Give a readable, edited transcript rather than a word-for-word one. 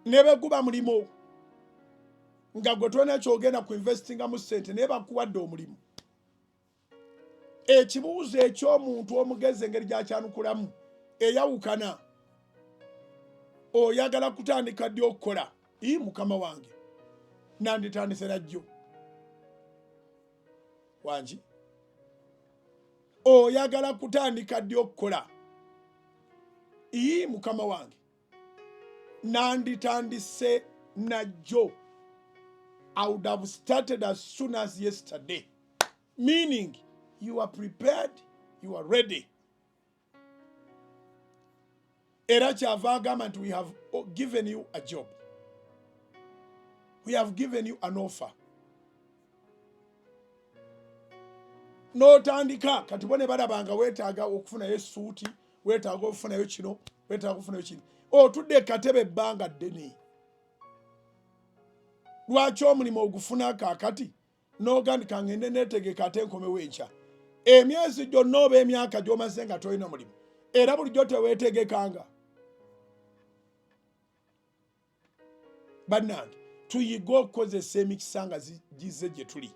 Ne bwe guba mulimu nga gwe tolina kyogenda ku investingamu ssente, naye bakuwadde omulimu. Ekibuuzo eky'omuntu omugezi engeri gyakyanukulamu eyawukana. Oyagala kutandika ddi okukola? Ii, mukama wange, nanditandise najjo. Wangi, oyagala kutandika ddi okukola? Ii, mukama wange, nanditandise najjo. I would have started as soon as yesterday. Meaning you are prepared, you are ready. Era kyava agamba nti we have given you a job, we have given you an offer. N'otandika kati bo ne balaba nga weetaaga okufunayo essuuti, weetaaga okufunayo kino, weetaaga okufunayo kino. Otudde ekatebe ebbanga ddene, lwaki omulimu ogufuna kaakati n'ogandika ngende neetegeka ate nkomewo enkya? Emyezi gyonna oba emyaka gy'omaze nga tolina mulimu, era bulijjo teweetegekanga? Bannange, tuyige okukozesa emikisa nga gize gye tuli.